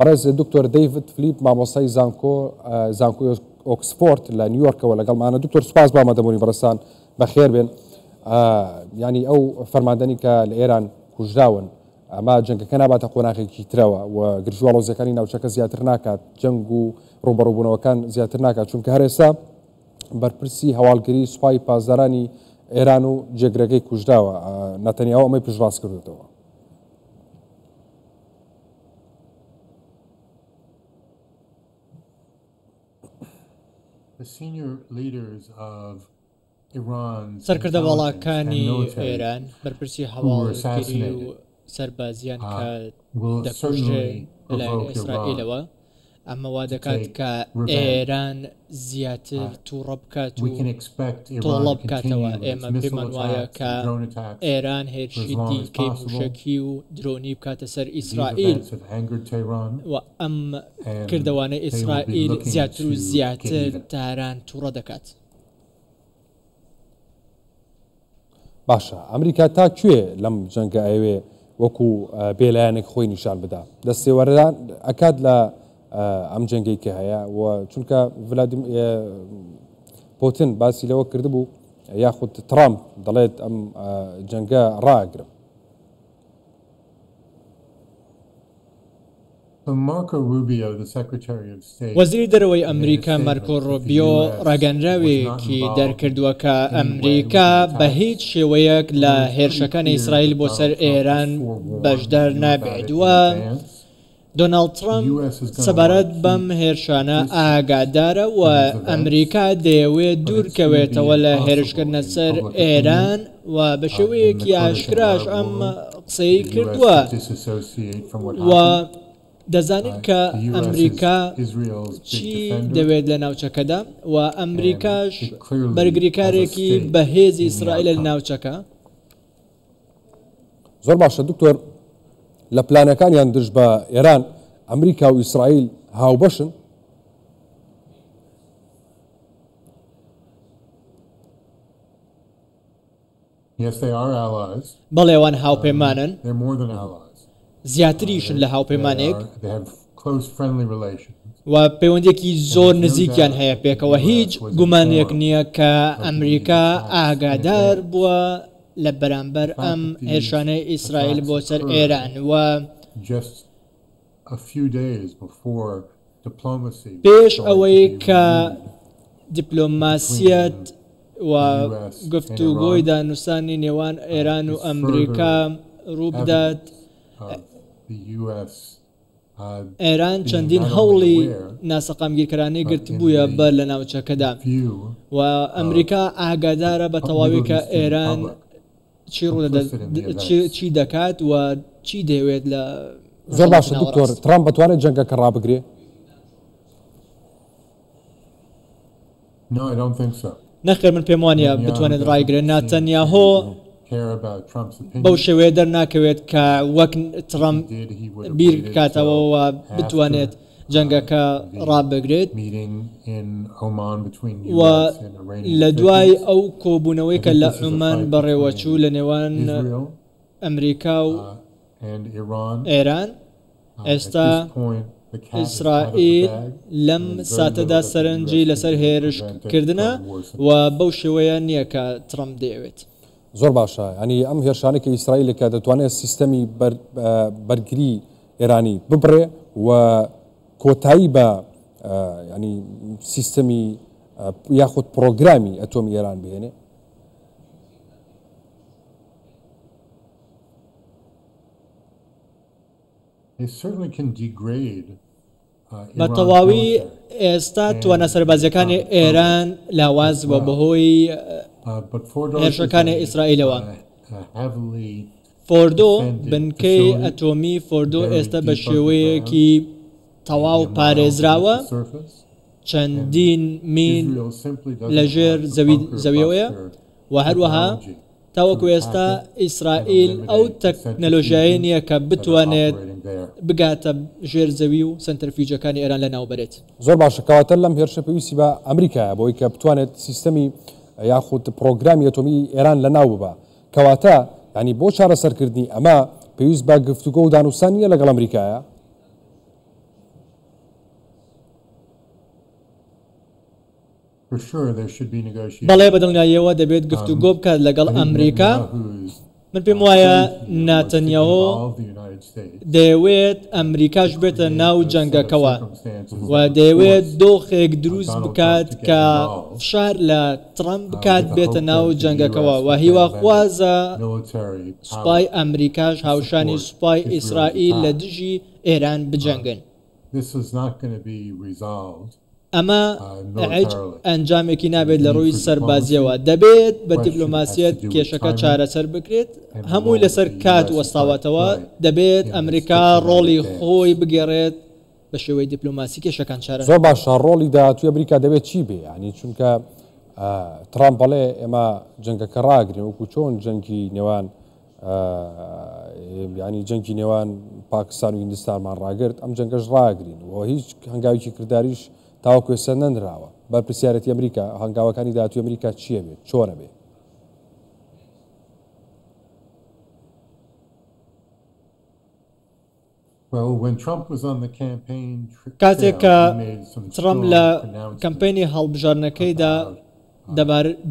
بەڕێز دکتۆر دەیڤد فلیپ مامۆستای زانکۆ زانکۆی ئۆکسفۆرد لە نیویۆرکەوە لەگەڵمانە. دکتۆر سوپاس بۆ ئامادەبوونی بەڕێزتان، بەخێر بێن. یانی ئەو فەرماندەنی کە لە ئێران کوژراون، ئەمە جەنگەکە ناباتە قۆناغێکی ترەوە و گرژی و ئاڵۆزیەکانی ناوچەکە زیاتر ناکات، جەنگ و ڕووبەڕووبوونەوەکان زیاتر ناکات، چونکە هەر ئێستا بەرپرسی هەواڵگری سوپای پاسدارانی ئێران و جێگرەکەی کوژراوە، ناتەنیاهۆ ئەمەی پشتڕاست کردوێتەوە. سەرکردە باڵاکانی ئێران، بەرپرسی هەواڵگری و سەربازیان کە دەکوژرێن لەلایەن ئیسرائیلەوە، ئەمە وا دەکات کە ئێران زیاتر تووڕە بکات و تۆڵە بکاتەوە. ئێمە پێمان وایە کە ئێران هێرشی دیکەی مووشەکی و درۆنی بکاتە سەر ئیسرائیل و ئەم کردەوانەی ئیسرائیل زیاتر و زیاتر تاران تووڕە دەکات. باشە ئەمریکا تا کوێ لەم جەنگە ئەیەوێ وەکو بێلایەنێک خۆی نیشان بدا دەستێوەردان ئەکات لە ئەم جەنگەی کە هەیە و چونکە ڤلادیم پوتن باسی لەوە کردبوو یاخود ترامپ دەڵێت ئەم جەنگە ڕاگرم. وەزیری دەرەوەی ئەمریکا مارکۆ ڕۆبیۆ ڕاگەنراوێکی دەرکردووە کە ئەمریکا بە هیچ شێوەیەک لە هێرشەکانی ئیسرائیل بۆ سەر ئێران بەشدار نابێت و دۆناڵد ترەمپ سەبارەت بەم هێرشانە ئاگادارە و ئەمریکا دەیەوێت دوورکەوێتەوە لە هێرشکردنە سەر ئێران و بە شێوەیەکی ئاشکراش ئەم قسەی کردووە و دەزانین کە ئەمریکا چی دەوێت لە ناوچەکەدا و ئەمریکاش بەرگریکارێکی بەهێزی ئیسرائیلە لە ناوچەکە. زۆر باشە دکتۆر لە پلانەکانیان دژ بە ئێران ئەمریکا و ئیسرائیل هاوبەشن؟ بەڵێ ئەوان هاوپەیمانن، زیاتریشن لە هاوپەیمانێک و پەیوەندیەکی زۆر نزیکیان هەیە پێکەوە. هیچ گومانێک نییە کە ئەمریکا ئاگادار بووە لە بەرامبەر ئەم هێرشانەی ئیسرائیل بۆ سەر ئێران و پێش ئەوەی کە دیپلۆماسیەت و گفتوگۆی دانوسانی نێوان ئێران و ئەمریکا ڕووبدات، ئێران چەندین هەوڵی ناسەقامگیرکەرانەی گرتبوویە بەر لە ناوچەکەدا و ئەمریکا ئاگادارە بە تەواوی کە ئێران چی ڕوودەدات، چی دەکات و چی دەیەوێت لە زۆر باشە دکتۆر، ترامپ دەتوانێت جەنگەکە ڕابگرێ؟ نەخێر من پێم وانیە بتوانێت ڕایگرێت، ناتەنیاهۆ بەو شێوەیە دەرناکەوێت کە وەک ترەمپ بیر بکاتەوە و بتوانێت جەنگەکە ڕابگرێت و لە دوای ئەو کۆبوونەوەی کە لە عومان بەڕێوەچوو لە نێوان ئەمریکا و ئێران، ئێستا ئیسرائیل لەم ساتەدا سەرنجی لەسەر هێرشکردنە و بەو شێوەیە نییە کە ترەمپ دەیەوێت. زۆر باشە یانی ئەم هێرشانەی کە ئیسرائیل کە دەتوانێت سیستەمی بەرگری ئێرانی ببڕێ و کۆتایی بە ینی سیستەمی یاخود پرۆگرامی ئەتۆمی ئێران بهێنێ. بە تەواوی ئێستا توانا سەربازیەکانی ئێران لاواز بووە بەهۆی هێرشەکانی ئیسرائیلەوە. فۆردۆ، بنکەی ئەتۆمی فۆردۆ ئێستا بە شێوەیەکی تەواو پارێزراوە، چەندین مین لەژێر زەویەوەیە و هەروەها تاوەکو ئێستا ئیسرائیل ئەو تەکنەلۆژیایەی نییە کە بتوانێت بگاتە ژێر زەوی و سەنتەرفیوجەکانی ئێران لەناوبەرێت. زۆر باشە کەواتە لەم هێرشە پێویستی بە ئەمریکایە بۆی کە بتوانێت سیستەمی یاخود پڕۆگرامی ئەتۆمی ئێران لەناو ببا کەواتە یانی بۆ چارەسەرکردنی ئەمە پێویست بە گفتوگۆ و دانوستان نییە لەگەڵ ئەمریکایە؟ بەڵێ بەدڵنیاییەوە دەبێت گفتوگۆ بکات لەگەڵ ئەمریکا. من پێم وایە ناتەنیاهۆ دەیەوێت ئەمریکاش بێتە ناو جەنگەکەوە و دەیەوێت دۆخێک دروست بکات کە فشار لە ترەمپ بکات بێتە ناو جەنگەکەوە و هیواخوازە سوپای ئەمریکاش هاوشانی سوپای ئیسرائیل لە دژی ئێران بجەنگن. ئەمە هیچ ئەنجامێکی نابێت لە ڕووی سەربازییەوە، دەبێت بە دیپلۆماسیەت کێشەکە چارەسەر بکرێت، هەمووی لەسەر کات وەستاوەتەوە، دەبێت ئەمریکا ڕۆڵی خۆی بگێڕێت بە شێوەی دیپلۆماسی کێشەکان چارەسەر. زۆر باشە ڕۆڵی داهاتووی ئەمریکا دەبێت چی بێ؟ یانی چونکە ترامپ بەڵێ ئێمە جەنگەکە ڕاگرین وەکو چۆن جەنگی نێوان یانی جەنگی نێوان پاکستان و هیندستانمان ڕاگرت ئەم جەنگەش ڕاگرین و هیچ هەنگاوێکی کرداریش تاوەکو ئێستا نەنراوە بەرپرسیارەتی ئەمریکا هەنگاوەکانی داهاتووی ئەمریکا چییە بێت چۆنە بێ؟ کاتێک کە ترەمپ لە کەمپەینی هەڵبژاردنەکەیدا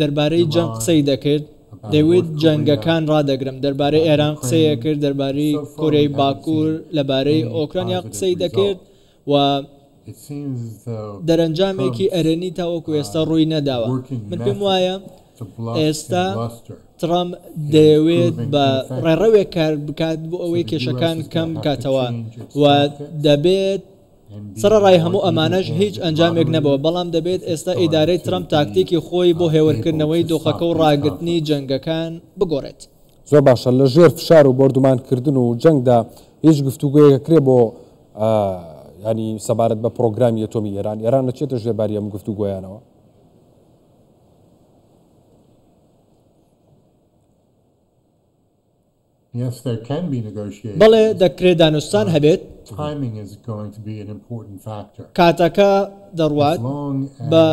دەربارەی جەنگ قسەی دەکرد، دەیوت جەنگەکان ڕادەگرم، دەربارەی ئێران قسەی ئەکرد، دەربارەی کۆریای باکوور، لەبارەی ئۆکرانیا قسەی دەکرد و دەرەنجامێکی ئەرێنی تاوەکو ئێستا ڕووی نەداوە. من پێم وایە ئێستا ترەمپ دەیەوێت بە ڕێڕەوێک کار بکات بۆ ئەوەی کێشەکان کەم بکاتەوە و دەبێت سەرەڕای هەموو ئەمانەش هیچ ئەنجامێک نەبووە، بەڵام دەبێت ئێستا ئیدارەی ترەمپ تاکتیکی خۆی بۆ هێورکردنەوەی دۆخەکە و ڕاگرتنی جەنگەکان بگۆڕێت. زۆر باشە لە ژێر فشار و بۆردومانکردن و جەنگدا هیچ گفتوگۆیەک ئەکرێ بۆ یانی سەبارەت بە پرۆگرامی ئەتۆمی ئێران؟ ئێران ئەچێتە ژێر باری ئەم گفتوگۆیانەوە؟ بەڵێ دەکرێت دانوستان هەبێت. کاتەکە دەڕوات، بە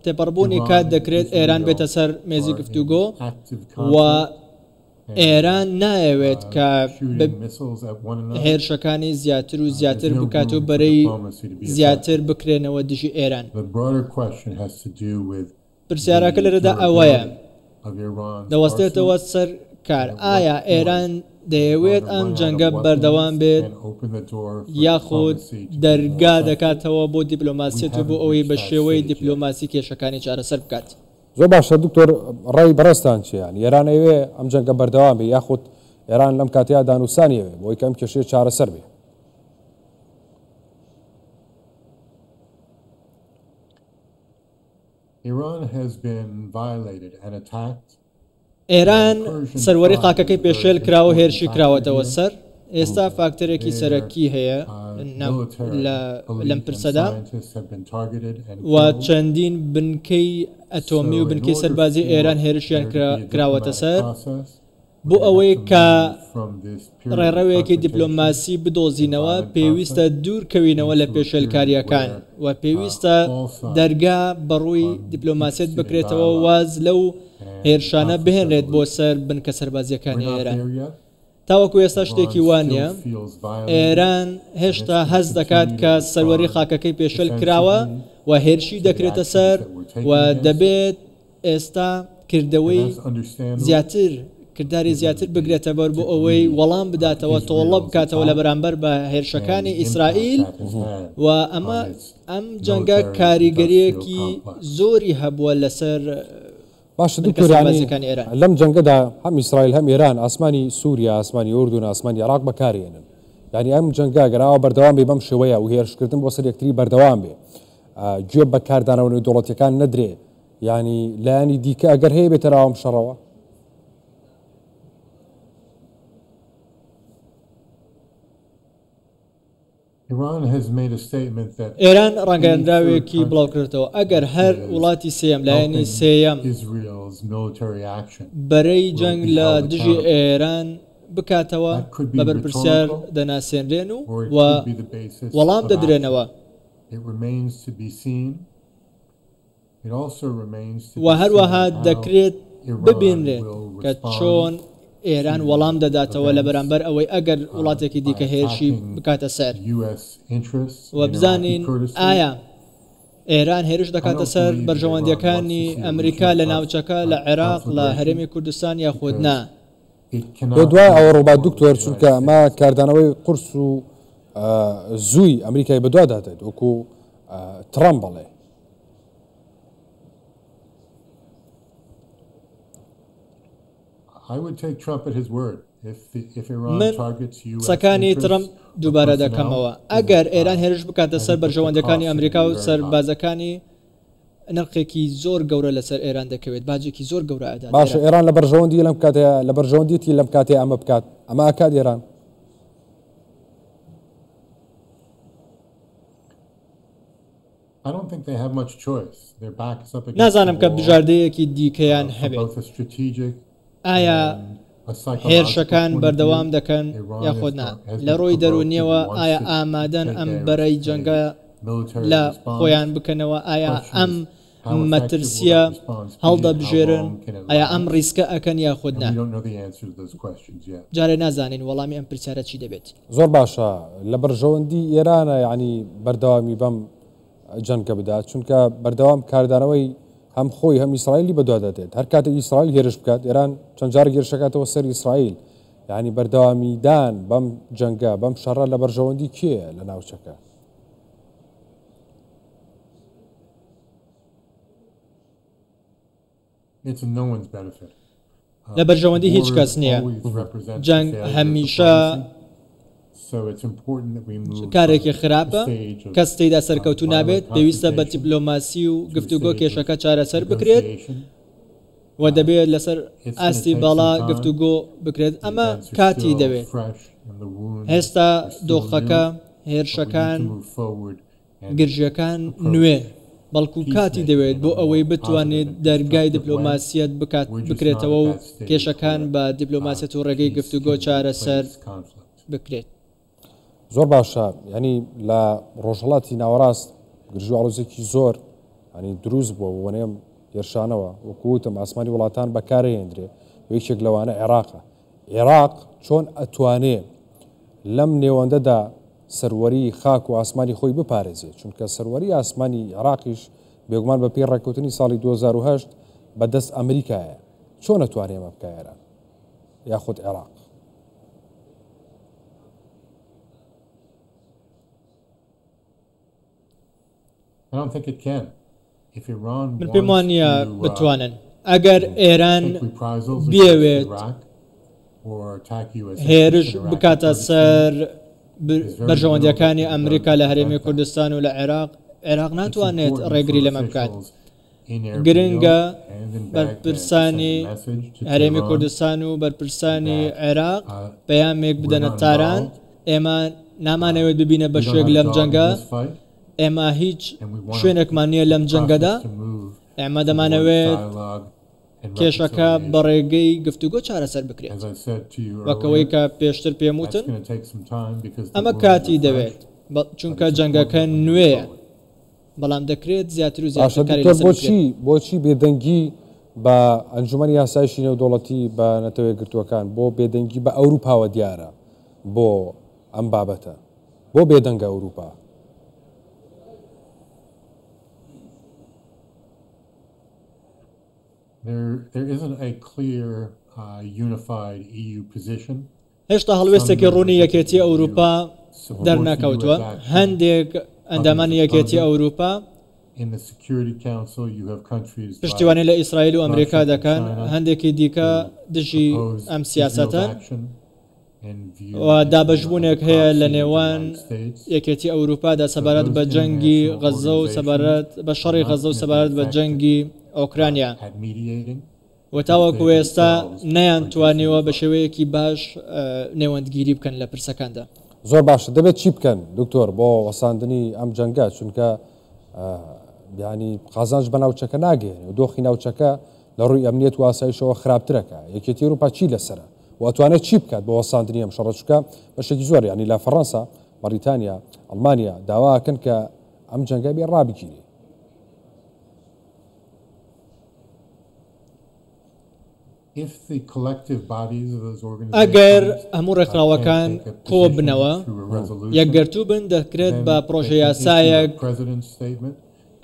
تێپەڕبوونی کات دەکرێت ئێران بێتە سەر مێزی گفتوگۆ و ئێران نایەوێت کە هێرشەکانی زیاتر و زیاتر بکات و بەرەی زیاتر بکرێنەوە دژی ئێران. پرسیارەکە لێرەدا ئەوەیە، دەوەستێتەوە سەر کار، ئایا ئێران دەیەوێت ئەم جەنگە بەردەوام بێت یاخود دەرگا دەکاتەوە بۆ دیپلۆماسیەت و بۆ ئەوەی بە شێوەی دیپلۆماسی کێشەکانی چارەسەر بکات؟ زۆر باشە دکتۆر ڕای بەڕێزتان چیە یانی ئێران ئەیەوێ ئەم جەنگە بەردەوام بێ یاخود ئێران لەم کاتەیا دانوسانی ئەوێ بۆی کە ئەم کێشەیە چارەسەر بێ؟ ئێران سەروەری خاکەکەی پێشێل کراوە و هێرشی کراوەتەوە سەر، ئێستا فاکتەرێکی سەرەکی هەیە لەم پرسەدا و چەندین بنکەی ئەتۆمی و بنکەی سەربازی ئێران هێرشیان کراوەتە سەر. بۆ ئەوەی کە ڕێڕەوێکی دیپلۆماسی بدۆزینەوە، پێویستە دوور کەوینەوە لە پێشێلکارییەکان و پێویستە دەرگا بەڕووی دیپلۆماسیەت بکرێتەوە و واز لەو هێرشانە بهێنرێت بۆ سەر بنکە سەربازییەکانی ئێران. تاوەکو ئێستا شتێکی وا نییە. ئێران هێشتا هەست دەکات کە سەروەری خاکەکەی پێشێل کراوە و هێرشی دەکرێتە سەر و دەبێت ئێستا کردەوەی زیاتر کرداری زیاتر بگرێتە بەر بۆ ئەوەی وەڵام بداتەوە تۆڵە بکاتەوە لە بەرامبەر بە هێرشەکانی ئیسرائیل و ئەمە ئەم جەنگە کاریگەریەکی زۆری هەبووە لەسەر باشە دکتۆر یانی لەم جەنگەدا هەم ئیسرائیل هەم ئێران ئاسمانی سووریا ئاسمانی ئوردون ئاسمانی عێراق بەکارێنن یعنی ئەم جەنگە گەر ئاوا بەردەوام بێ بەم شێوەیە و هێرشکردن بۆ سەر یەکتری بەردەوام بێ گوێ بە کاردانەوە نێودەوڵەتیەکان نەدرێ یانی لایەنی دیکە ئەگەر هەیە بێتە ناو ئەم شەڕەوە؟ ئێران ڕاگەیەندراوێکی بڵاوکردەوە، ئەگەر هەر وڵاتی سێیەم، لایەنی سێیەم، بەرەی جەنگ لە دژی ئێران بکاتەوە، بە بەرپرسیار دەناسێنرێن و وەڵام دەدرێنەوە. و هەروەها دەکرێت ببینرێت کە چۆن ئێران وەڵام دەداتەوە لە بەرامبەر ئەوەی ئەگەر وڵاتێکی دیکە هێرشی بکاتە سەر و بزانین ئایا. ئێران هێرش دەکاتە سەر بەرژەوەندییەکانی ئەمریکا لە ناوچەکە، لە عێراق، لە هەرێمی کوردستان یاخود نا. بێ دوای ئەوە ڕووبات دکتۆر، چونکە ئەمە کاردانەوەی قورس و زووی ئەمریکای بەدوادا دێت وەکو ترەمپ بڵێ. من قسەکانی ترەمپ دووبارە دەکەمەوە، ئەگەر ئێران هێرش بکاتە سەر بەرژەوەندییەکانی ئەمریکا و سەربازەکانی، نرخێکی زۆر گەورە لەسەر ئێران دەکەوێت، باجێکی زۆر گەورە ئەدات باشە ئێران لە بەرژەوەندی لەم کاتەیە لە بەرژەوەندیەتی لەم کاتەیە ئەمە بکات ئەمە ئەکات ئێران؟ نازانم کە بژاردەیەکی دیکەیان هەبێت. ئایا هێرشەکان بەردەوام دەکەن یاخود نا؟ لە ڕووی دەروونییەوە ئایا ئامادەن ئەم بەرەی جەنگە لە خۆیان بکەنەوە؟ ئایا ئەم مەترسییە هەڵدەبژێرن؟ ئایا ئەم ڕیسکە ئەکەن یاخود نا؟ جارێ نازانین وەڵامی ئەم پرسیارە چی دەبێت. زۆر باشە لە بەرژەوەندی ئێرانە یانی بەردەوامی بەم جەنگە بدات چونکە بەردەوام کاردانەوەی هەم خۆی هەم ئیسرائیلی بەدوادا دێت هەر کاتێک ئیسرائیل هێرش بکات ئێران چەند جارێک هێرشەکاتەوە سەر ئیسرائیل یعنی بەردەوامیدان بەم جەنگە بەم شەڕە لە بەرژەوەندی کێیە لە ناوچەکە؟ لە بەرژەوەندی هیچ کەس نییە. جەنگ هەمیشە کارێکی خراپە، کەس تێیدا سەرکەوتوو نابێت، پێویستە بە دیپلۆماسی و گفتوگۆ کێشەکە چارەسەر بکرێت و دەبێت لەسەر ئاستی باڵا گفتوگۆ بکرێت، ئەمە کاتی دەوێت. هێستا دۆخەکە، هێرشەکان، گرژییەکان نوێن، بەڵکو کاتی دەوێت بۆ ئەوەی بتوانێت دەرگای دیپلۆماسیەت بکات بکرێتەوە و کێشەکان بە دیپلۆماسیەت و ڕێگەی گفتوگۆ چارەسەر بکرێت. زۆر باشە یانی لە ڕۆژهەڵاتی ناوەڕاست گرژی و ئاڵۆزیەکی زۆر ینی دروست بووە وەنێم هێرشانەوە وەکو وتم ئاسمانی وڵاتان بەکارهێندرێ یەکێک لەوانە عێراقە عێراق چۆن ئەتوانێ لەم نێوەندەدا سەروەری خاک و ئاسمانی خۆی بپارێزێ، چونکە سەروەری ئاسمانی عێراقیش بێگومان بە پێی ڕێککەوتنی ساڵی 2008 بە دەست ئەمریکایە، چۆن ئەتوانێ ئەمە بکا ئێران یاخود عێراق؟ من پێم وانییە بتوانن. ئەگەر ئێران بیەوێت هێرش بکاتە سەر بەرژەوەندییەکانی ئەمریکا لە هەرێمی کوردستان و لە عێراق، عێراق ناتوانێت ڕێگری لەمە بکات. گرنگە بەرپرسانی هەرێمی کوردستان و بەرپرسانی عێراق پەیامێک بدەنە تاران، ئێمە نامانەوێت ببینە بەشێک لەم جەنگە، ئێمە هیچ شوێنێکمان نییە لەم جەنگەدا، ئێمە دەمانەوێت کێشەکە بە ڕێگەی گفتوگۆ چارەسەر بکرێت. وەک ئەوەی کە پێشتر پێم وتن، ئەمە کاتی دەوێت، چونکە جەنگەکە نوێیە، بەڵام دەکرێت زیاتر و باشە زیاتر کاری دکتۆر لەسەر بکرێت. بۆچی بۆچی بێدەنگی بە ئەنجومەنی یاسایشی نێودەوڵەتی بە نەتەوە یەکگرتووەکان بۆ بێدەنگی بە ئەوروپاوە دیارە بۆ ئەم بابەتە بۆ بێدەنگە ئەوروپا؟ هێشتا هەڵوێستێکی ڕوونی یەکێتی ئەوروپا دەرنەکەوتووە، هەندێک ئەندامانی یەکێتی ئەوروپا پشتیوانی لە ئیسرائیل و ئەمریکا دەکەن، هەندێکی دیکە دژی ئەم سیاسەتەن و دابەشبوونێک هەیە لە نێوان یەکێتی ئەوروپادا سەبارەت بە جەنگی غەززە و سەبارەت بە شەڕی غەززە و سەبارەت بە جەنگی ئۆکرانیا. و تاوەکو ئێستا نەیانتوانیوە بە شێوەیەکی باش نێوەندگیری بکەن لە پرسەکاندا. زۆر باشە دەبێت چی بکەن دکتۆر بۆ وەساندنی ئەم جەنگە چونکە یانی قازانج بە ناوچەکە ناگەیەنێ و دۆخی ناوچەکە لە ڕووی ئەمنیەت و ئاسایشەوە خراپترەکە یەکێتی ئەوروپا چی لەسەرە و ئەتوانێت چی بکات بۆ وەساندنی ئەم شەڕە چونکە بەشێکی زۆر یانی لە فەڕەنسا بەڕیتانیا ئەڵمانیا داواکەن کە ئەم جەنگە بێ ڕابگیرێ. ئەگەر هەموو ڕێکخراوەکان کۆببنەوە، یەکگرتوو بن، دەکرێت بە پڕۆژەیاسایەک.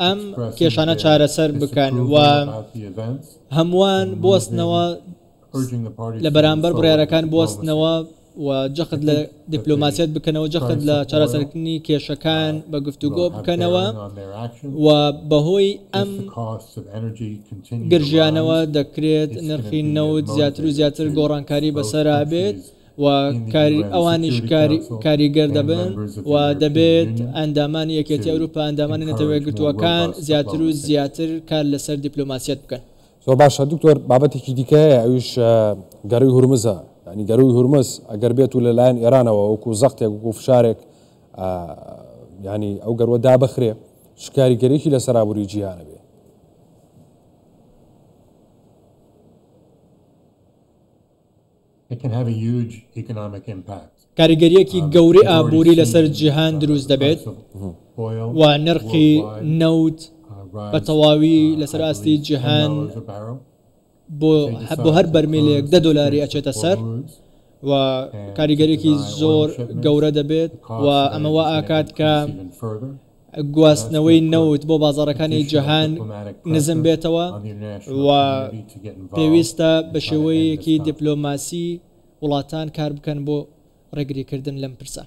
ئەم کێشانە چارەسەر بکەن و هەمووان بوەستنەوە لە بەرامبەر بڕیارەکان بوەستنەوە و جەخت لە دیپلۆماسیەت بکەنەوە، جەخت لە چارەسەرکردنی کێشەکان بە گفتوگۆ بکەنەوە و بەهۆی ئەم گرژیانەوە دەکرێت نرخی نەوت زیاتر و زیاتر گۆڕانکاری بەسەرا بێت و ئەوانیش کاریگەر دەبن و دەبێت ئەندامانی یەکێتی ئەوروپا، ئەندامانی نەتەوە یەکگرتووەکان زیاتر و زیاتر کار لەسەر دیپلۆماسیەت بکەن. زۆر باشە دکتۆر بابەتێکی دیکە هەیە ئەویش گەروی هورمزە ینی گەروی هورمز ئەگەر بێت و لەلایەن ئێرانەوە وەکو زەختێک وەکو فشارێک ینی ئەو گەروە دابخرێ چ کاریگەریی لەسەر ئابووری جیهانە بێ؟ کاریگەرییەکی گەورەی ئابووری لەسەر جیهان دروست دەبێت و نرخی نەوت بە تەواوی لەسەر ئاستی جیهان بۆ بۆ هەر بەرمیلێک دە دۆلاری ئەچێتە سەر و کاریگەریەکی زۆر گەورە دەبێت و ئەمە وا ئاکات کە گواستنەوەی نەوت بۆ بازاڕەکانی جیهان نزم بێتەوە و پێویستە بە شێوەیەکی دیپلۆماسی وڵاتان کار بکەن بۆ ڕێگریکردن لەم پرسە.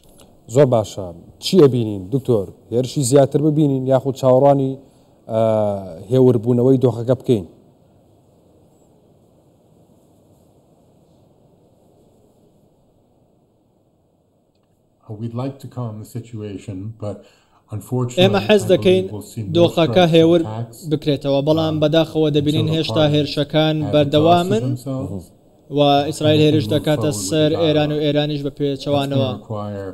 زۆر باشە چی ئەبینین دکتۆر هێرشی زیاتر ببینین یاخود چاوەڕوانی هێوربوونەوەی دۆخەکە بکەین؟ ئێمە حەز دەکەین دۆخەکە هێور بکرێتەوە، بەڵام بەداخەوە دەبینین هێشتا هێرشەکان بەردەوامن و ئیسرائیل هێرش دەکاتە سەر ئێران و ئێرانیش بە پێچەوانەوە.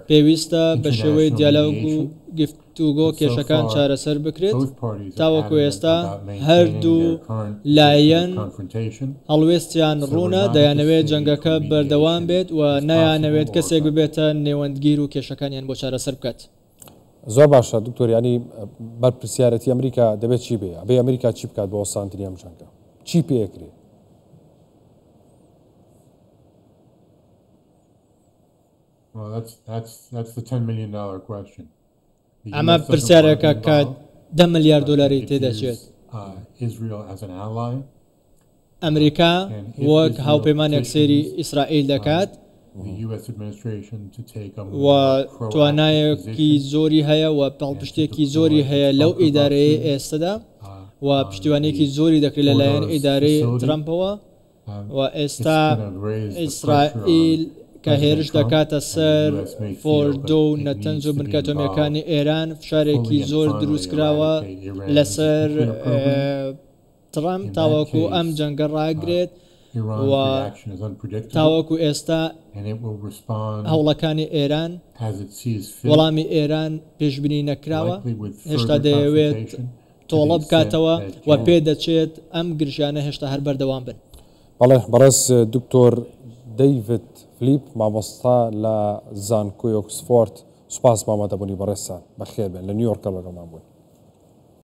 پێویستە بە شێوەی دیالۆگ و گفتوگۆ کێشەکان چارەسەر بکرێت، تاوەکو ئێستا هەردوو لایەن هەڵوێستیان ڕوونە، دەیانەوێت جەنگەکە بەردەوام بێت و نایانەوێت کەسێک ببێتە نێوەندگیر و کێشەکانیان بۆ چارەسەر بکات. زۆر باشە دکتۆر یانی بەرپرسیارەتی ئەمریکا دەبێت چی بێ ئەبێ ئەمریکا چی بکات بۆ وەستاندنی ئەم جەنگە چی پێکرێ؟ ئەمە پرسیارێکە کە دە ملیار دۆلاری تێدەچێت. ئەمریکا وەک هاوپەیمانێک سەیری ئیسرائیل دەکات و توانایەکی زۆری هەیە و پاڵپشتێکی زۆری هەیە لەو ئیدارەیە ئێستەدا و پشتیوانێکی زۆری دەکرێت لەلایەن ئیدارەی ترەمپەوە و ئێستا ئیسرائیل کە هێرش دەکاتە سەر فۆردۆ و نەتەنز و بنکە ئەتۆمییەکانی ئێران، فشارێکی زۆر دروستکراوە لەسەر ترەمپ تاوەکو ئەم جەنگە ڕاگرێت و تاوەکو ئێستا هەوڵەکانی ئێران وەڵامی ئێران پێشبینی نەکراوە، هێشتا دەیەوێت تۆڵە بکاتەوە و پێدەچێت ئەم گرژیانە هێشتا هەر بەردەوام بن. بەڵێ بەڕێز دکتۆر دەیڤد فلیپ مامۆستا لە زانکۆی ئۆکسفۆرد سوپاس بۆ ئامادەبوونی بەڕێزتان. بەخێربێن لە نیویۆرکەوە لەگەڵمان بوون.